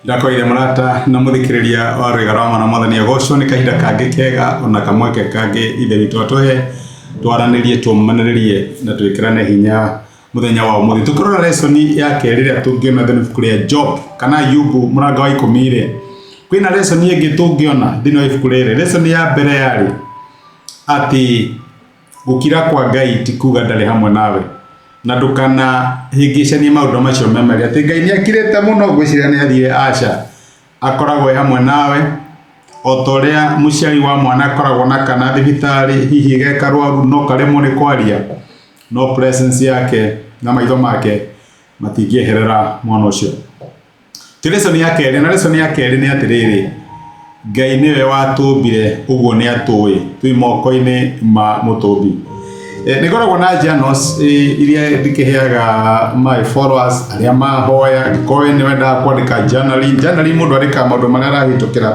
Ndakwaire mũrata na mũthikĩrĩria wa rwĩga rwa mwana mwathani agocwo nĩ kahinda kangĩ kega ona kamweke kangĩ ithe witũ atũhe twaranĩrie tũmanĩrĩrie na twĩkĩrane hinya mũthenya wa ũmũthĩ tũkĩrora lesson ya kerĩ ĩrĩa tũngĩona thĩinĩ ibuku rĩa Job kana Ayubu mũrango wa ikũmi rĩ kwĩna lesson ĩngĩ tũngĩona thĩinĩ wa ibuku rĩrĩ. Lesson ya mbere yarĩ atĩ gũkira kwa Ngai ti kuga ndarĩ hamwe nawe na ndũkanahĩngĩcanie maũndũ macio me merĩ atĩ Ngai nĩ akirĩte mũno ngwĩciria nĩ athire aca akoragwo e hamwe nawe o ta ũrĩa mũciari wa mwana akoragwo na kana thibitarĩ hihi ge karwaru no karemwo nĩ kwaria no presence yake na maitho make matingĩeherera mwana ũcio. Ti lesson ya kerĩ na lesson ya kerĩ nĩ atĩrĩrĩ Ngai nĩwe watũmbire ũguo nĩ atũĩ twĩ moko-inĩ ma mũtũmbi. Nĩ ngoragwo na journals iria ndĩkĩheaga my followers arĩa mahoya angĩkorwo we nĩ wendaga kwandĩka journaling. Journaling mũndũ andĩkaga maũndũ marĩa arahĩtũkĩra.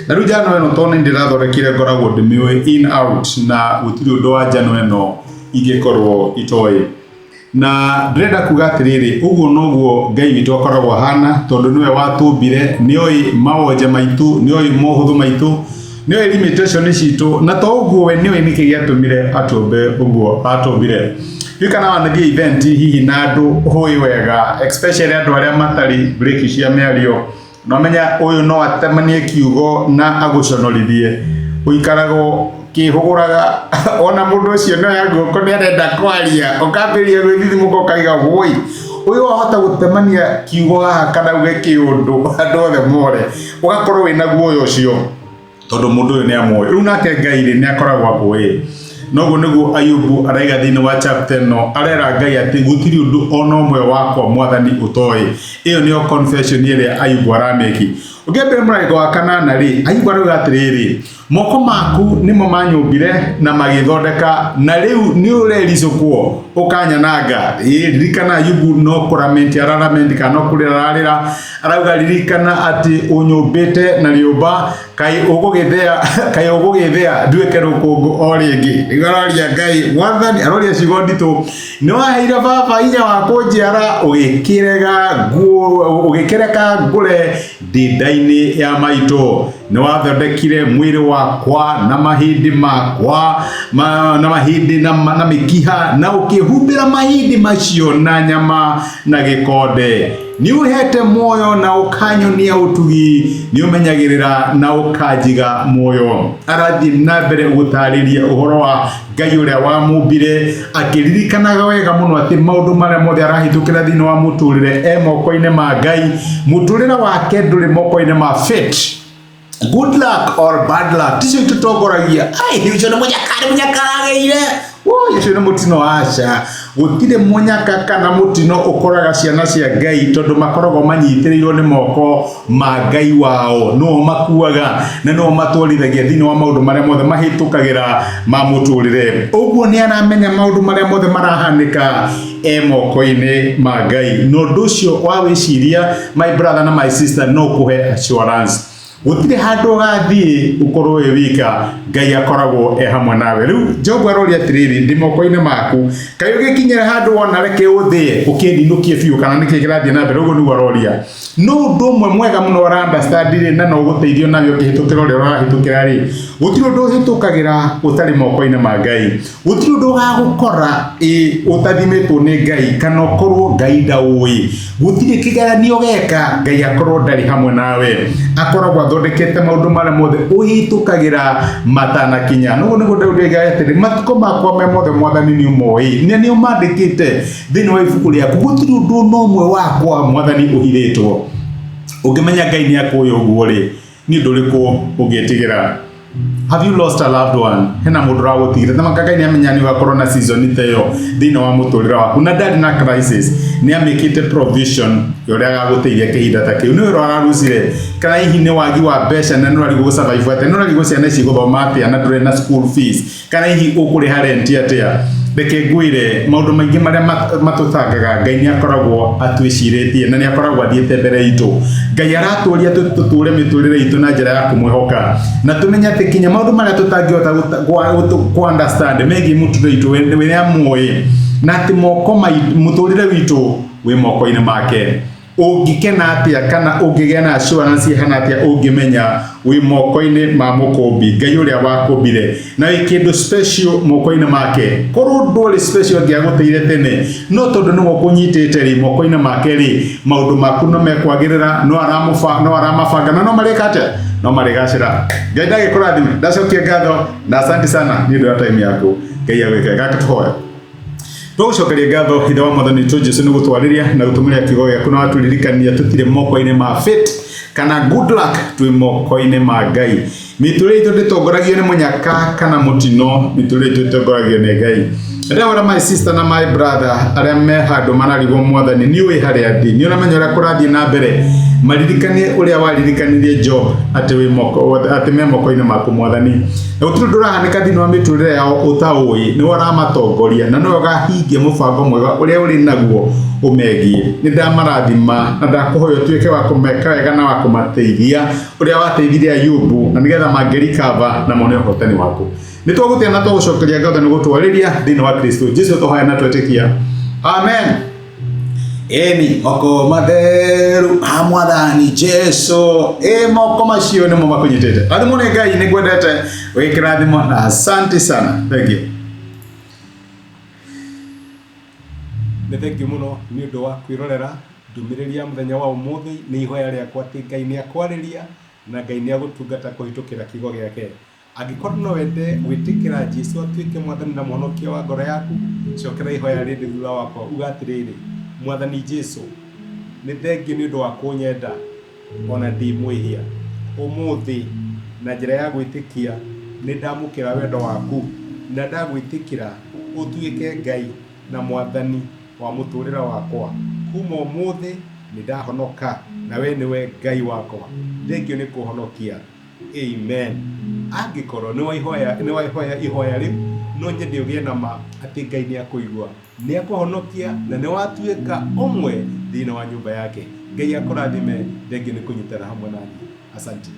Na rĩu journal ĩno tondũ nĩ ndĩrathondekire ngoragwo ndĩmĩũĩ in out na gũtirĩ ũndũ wa journal ĩno ingĩkorwo itoĩ. Na ndĩrenda kuga atĩrĩrĩ, ũguo noguo Ngai witũ akoragwo ahana, tondũ nĩwe watũmbire, nĩoĩ mawonje maitũ, nĩoĩ mohũthũ maitũ, nĩoĩ limitation citũ, na to ũguo we nĩoĩ nĩkĩ gĩatũmire atũmbe ũguo atũmbire. Ndiũĩ kana wanathiĩ event hihi na andũ ũĩ wega, especially andũ arĩa matarĩ breki cia mĩario, Nomenya ũyũ no atemanie kiugo na agũconorithie. Ũikaraga ũkĩhũgũraga wona mũndũ ũcio nĩ oya guoko nĩ arenda kwaria, ũkambĩrĩria gwĩthithimũka ũkaiga woi, ũyũ ahota gũtemania kiugo haha kana auge kĩũndũ andũ othe more. Ũgakorwo wĩna guoya ũcio. Tondũ mũndũ ũyũ nĩ amũĩ. Rĩu nake Ngai rĩ, nĩ akoragwo akũĩ. Noguo nĩguo Ayubu araiga thĩinĩ wa chapter ĩno, arera Ngai atĩ gũtirĩ ũndũ ona ũmwe wakwa mwathani ũtoĩ. Ĩyo nĩyo confession ĩrĩa Ayubu aramĩki. Ũngĩambĩrĩria mũrango wa kanana rĩ, Ayubu arauga atĩrĩrĩ, moko maku nĩmo manyũmbire na magĩthondeka, na rĩu nĩ ũrericũkwo ũkanyananga. Ĩĩ, ririkana Ayubu no kũramenti araramenti kana no kũrĩra ararĩra, Arauga ririkana atĩ ũnyũmbĩte na rĩũmba, kaĩ ũgũgĩthea, kaĩ ũgũgĩthea nduĩke rũkũngũ o rĩngĩ. Rĩu aroria Ngai, Mwathani, aroria ciugo nditũ, nĩ waheire baba hinya wa kũnjiara, ũgĩkĩrega ũgĩkĩreka ngũre ndĩ nda-inĩ ya maitũ. Nĩ wathondekire mwĩrĩ wakwa na mahĩndĩ makwa na mahĩndĩ na mĩkiha, na ũkĩhumbĩra mahĩndĩ macio na nyama na gĩkonde. Nĩ ũhete muoyo na ũkanyonia ũtugi, nĩ ũmenyagĩrĩra na ũkanjiga muoyo. Arathiĩ na mbere gũtarĩria ũhoro wa Ngai ũrĩa wamũmbire, akĩririkanaga wega mũno atĩ maũndũ marĩa mothe arahĩtũkĩra thĩinĩ wa mũtũrĩre e moko-inĩ ma Ngai. Mũtũrĩre wake ndũrĩ moko-inĩ ma fate. Good luck or bad luck ticio itũtongoragia. Ai, ũcio nĩ mũnyaka, nĩ mũnyaka aragĩire. Woi, ũcio nĩ mũtino. Aca, gũtirĩ mũnyaka kana mũtino ũkoraga ciana cia Ngai, tondũ makoragwo manyitĩrĩirwo nĩ moko ma Ngai wao. Nĩo makuaga na nĩo matwarithagia thĩinĩ wa maũndũ marĩa mothe mahĩtũkagĩra ma mũtũrĩre. Ũguo nĩ aramenya maũndũ marĩa mothe marahanĩka e moko-inĩ ma Ngai. Na ũndũ ũcio wa wĩciria, my brother na my sister, no kũhe assurance gũtirĩ handũ ũgathiĩ ũkorwo wĩ wika, Ngai akoragwo e hamwe nawe. Rĩu Jobu aroria atĩrĩrĩ, ndĩ moko-inĩ maku, kaĩ ũgĩkinyĩra handũ wona reke ũthĩe ũkĩndinũkie biũ, kana nĩkĩ kĩrathiĩ na mbere? Ũguo nĩguo aroria. No ũndũ ũmwe mwega mũno ũra understand rĩ, na no ũgũteithio nawe ũkĩhĩtũkĩra ũrĩa ũrahĩtũkĩra rĩ, gũtirĩ ũndũ ũhĩtũkagĩra ũtarĩ moko-inĩ ma Ngai. Gũtirĩ ũndũ ũgagũkora ĩ ũtathimĩtwo nĩ Ngai kana ũkorwo Ngai ndaũĩ. Gũtirĩ kĩgeranio geka Ngai akorwo ndarĩ hamwe nawe. Akoragwo athondekete maũndũ marĩa mothe ũhĩtũkagĩra matanakinya. Noguo nĩguo Daudi oigaga atĩrĩ, matukũ makwa me mothe mwathani nĩ ũmoĩ, na nĩ ũmandĩkĩte thĩinĩ wa ibuku rĩaku. Gũtirĩ ũndũ ona ũmwe wakwa mwathani ũhithĩtwo. Ũngĩmenya Ngai nĩ akũĩ ũguo rĩ, nĩ ũndũ ũrĩkũ ũngĩtigĩra? Have you lost a loved one? Hena mũndũ ũragũtigire. Na Ngai nĩ amenya nĩ ũgakorwo na season ta ĩyo thĩinĩ wa mũtũrĩre waku, na ndarĩ na crisis, nĩ amĩkĩte provision ya ũrĩa agagũteithia kĩhinda ta kĩu. Nĩ wĩra ũrarucire, kana hihi nĩ wagi wa mbeca na nĩ ũrarigwo gũ-survive atĩa, nĩ ũrarigwo ciana ici igũthoma atĩa na ndũrĩ na school fees, kana hihi ũkũrĩha rent atĩa. Reke ngwĩre, maũndũ maingĩ marĩa matũtangaga, Ngai nĩ akoragwo atwĩcirĩtie na nĩ akoragwo athiĩte mbere itũ. Ngai aratũria tũtũre mĩtũrĩre itũ na njĩra ya kũmwĩhoka, na tũmenye atĩ kinya maũndũ marĩa tũtangĩhota kũ understand megiĩ mũtũrĩre witũ, we nĩ amoĩ, na atĩ moko mũtũrĩre witũ wĩ moko-inĩ make. Ũngĩkena atĩa kana ũngĩgĩa na assurance ĩhana atĩa ũngĩmenya wĩ moko-inĩ ma mũkũmbi, Ngai ũrĩa wakũmbire, na wĩ kĩndũ special moko-inĩ make. Korwo ndwarĩ special angĩagũteire tene, no tondũ nĩwe ũkũnyitĩte rĩ, moko-inĩ make rĩ, maũndũ maku no mekwagĩrĩra, no aramũba, no aramabanga na no marĩka atĩa? No marĩgacĩra. Ngai ndagĩkũrathime, ndacokia ngatho na asante sana nĩ ũndũ wa time yaku. Ngai agwĩke. Gaka tũhoe. Tũgũcokeria ngatho ithe wa mwathani witũ Jesu nĩ gũtwarĩria na gũtũmĩra kiugo gĩaku na watũririkania tũtirĩ moko-inĩ ma fate kana good luck, twĩ moko-inĩ ma Ngai. Mĩtũrĩre itũ ndĩtongoragio nĩ mũnyaka kana mũtino, mĩtũrĩre itũ ĩtongoragio nĩ Ngai. Ndĩrawĩra my sister na my brother arĩa me handũ mararigwo mwathani nĩ ũĩ harĩa ndĩ, nĩ ũramenya ũrĩa kũrathiĩ na mbere, maririkanie ũrĩa waririkanirie Job atĩ wĩ moko atĩ me moko-inĩ maku mwathani. Na gũtirĩ ũndũ ũrahanĩka thĩinĩ wa mĩtũrĩre yao ũtaũĩ, nĩwe ũramatongoria na nĩwe ũkahingia mũbango mwega ũrĩa ũrĩ naguo ũmegiĩ. Nĩ ndamarathima na ndakũhoya ũtuĩke wa kũmeka wega na wa kũmateithia ũrĩa wateithirie Ayubu na nĩgetha mangĩrikava na mone ũhotani waku. Nĩ twagũtĩa na twagũcokeria ngatho nĩ gũtwarĩria thĩinĩ wa Kristo Jesu tũhoya na twetĩkia. Amen. Ĩni moko matheru ma mwathani Jesu, ĩ moko macio nĩmo makũnyitĩte. Rathimwo nĩ Ngai, nĩ ngwendete, wĩ kĩrathimo na asante sana. Thank you. Nĩ thengiũ mũno nĩ ũndũ wa kwĩrorera ndũmĩrĩri ya mũthenya wa ũmũthĩ. Nĩ ihoya rĩakwa atĩ Ngai nĩ akwarĩria na Ngai nĩ agũtungata kũhĩtũkĩra kiugo gĩake. Angĩkorwo no wende gwĩtĩkĩra Jesu atuĩke Mwathani na Mũhonokia wa ngoro yaku, cokera ihoya rĩrĩ thutha wakwa, uga atĩrĩrĩ, Mwathani Jesu, nĩ thengiũ nĩ ũndũ wa kũnyenda o na ndĩ mwĩhia. Ũmũthĩ, na njĩra ya gwĩtĩkia, nĩ ndamũkĩra wendo waku na ndagwĩtĩkĩra ũtuĩke Ngai na Mwathani wa mũtũrĩre wakwa. Kuma ũmũthĩ, nĩ ndahonoka na we nĩwe Ngai wakwa. Thengiũ nĩ kũhonokia. Amen. Angĩkorwo nĩ waihoya nĩ waihoya ihoya rĩu, no nyende ũgĩe na ma atĩ Ngai nĩ akũigua, nĩ akũhonokia na nĩ watuĩka ũmwe thĩinĩ wa nyũmba yake. Ngai akũrathime, thengiũ nĩ kũnyitana hamwe naniĩ. Asante.